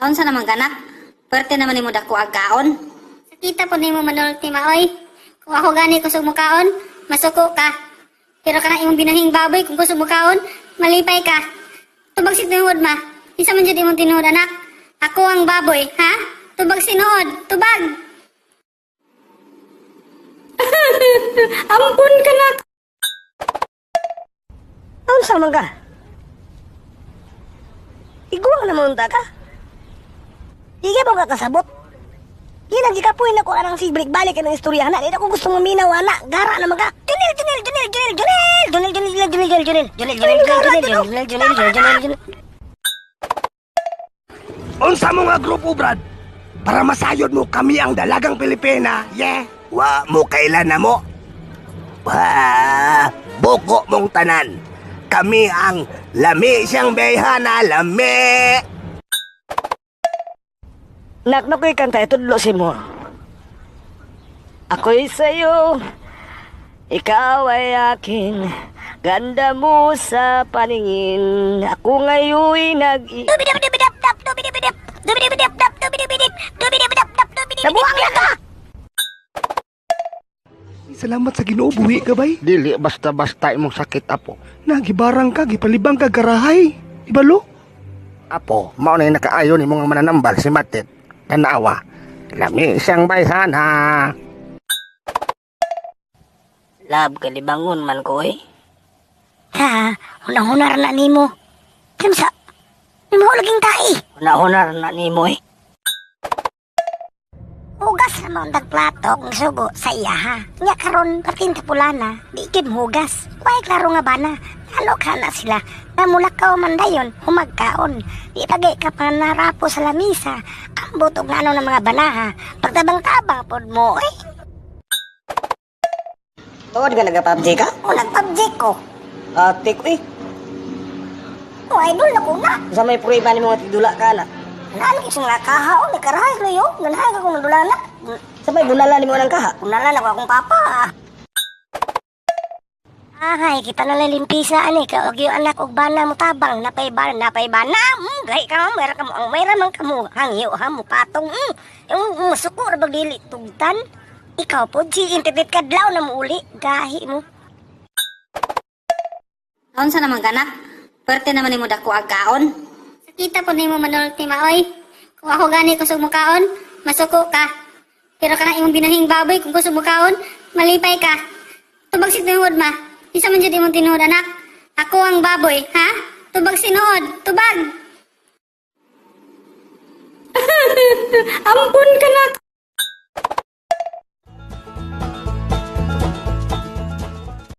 Unsa naman ka, nak? Pwerte naman nimo dako ag kaon. Sakita po nimo manulti, maoy. Kung ako gani kusog mo kaon, masuko ka. Pero kanang imong binahing baboy, kung kusog mo kaon, malipay ka. Tubag si tinuod, ma. Isa man jud imong tinuod, anak. Ako ang baboy, ha? Tubag sinuod, tubag. Ampun ka, nak. Unsa man ka? Iguang naman unta ka. Di ka mo kakasabot. Di na gikapoy na ko anang si balik-balik ng istorya na. Di na ko gusto maminaw ana. Gara naman ka. Junil, Junil, Junil, Junil, Junil, Junil, Junil, Junil, Junil, Junil, Junil, Junil, Junil, Junil, Junil, Junil, Junil, Junil. Unsa mo nga grupo, Brad? Para masayod mo kami ang dalagang Pilipina, yeah? Wa mo kailan na mo. Wa, buko mong tanan. Kami ang lami siyang bayhana, lami. Nak, nakoy kanta, itudlo si mo. Ako'y sa'yo, ikaw ay akin, ganda mo sa paningin. Ako ngayon'y nag. Nabuang na ka! Salamat sa Ginoo, buhi ka bay. Dili basta-basta imong sakit, apo. Nagibarang ka, gipalibang ka garahay. Ibalo? Apo, mao na yung nakaayo ni mga mananambal si Matet. Tanawa. Lami siyang bayhana. Lab, kalibangon man ko eh. Ha, hunar na nimo. Kinsa? Nimo laging tae. Hunar na nimo eh. Hugas na mo ang plato ang sugo sa iya ha. Nya karon patin pulana, di gid hugas. Way klaro nga bana. Ano ka na sila? Namulakaw man dayon, humagkaon. Di pagay ka pa narapo sa lamisa. Ambot og ngano ng mga banaha. Pagtabang-tabang pod mo eh. Tuod ka nag-PUBG ka? O nag-PUBG ko. Ate ko eh. O idol na ko na. Sa may prueba ni mga tigdula ka na. Naan kisong nakaha o nakarahay ko yo. Nanahay ka kung nadula na. Sa may bunala ni mo ng kaha. Unala na ko akong papa. Ahay, kita na lalimpisa ani ka og yung anak og bana mo tabang napay bana napay bana. Gahi ka mo, mayra ka mo, ang mayra man ka mo hangyo ha mo patong. Yung masuko ra bag dili tugtan. Ikaw po, si internet kadlaw na mo uli, gahi mo. Unsa naman ka, nak? Pwerte naman nimo dako ag kaon. Sakita po nimo manulti, maoy. Kung ako gani kusog mo kaon, masuko ka. Pero kanang imong binahing baboy, kung kusog mo kaon, malipay ka. Tubag si tinuod, ma. Isa man jud imong tinuod, anak. Ako ang baboy, ha? Tubag sinuod, tubag. Ampun ka, nak.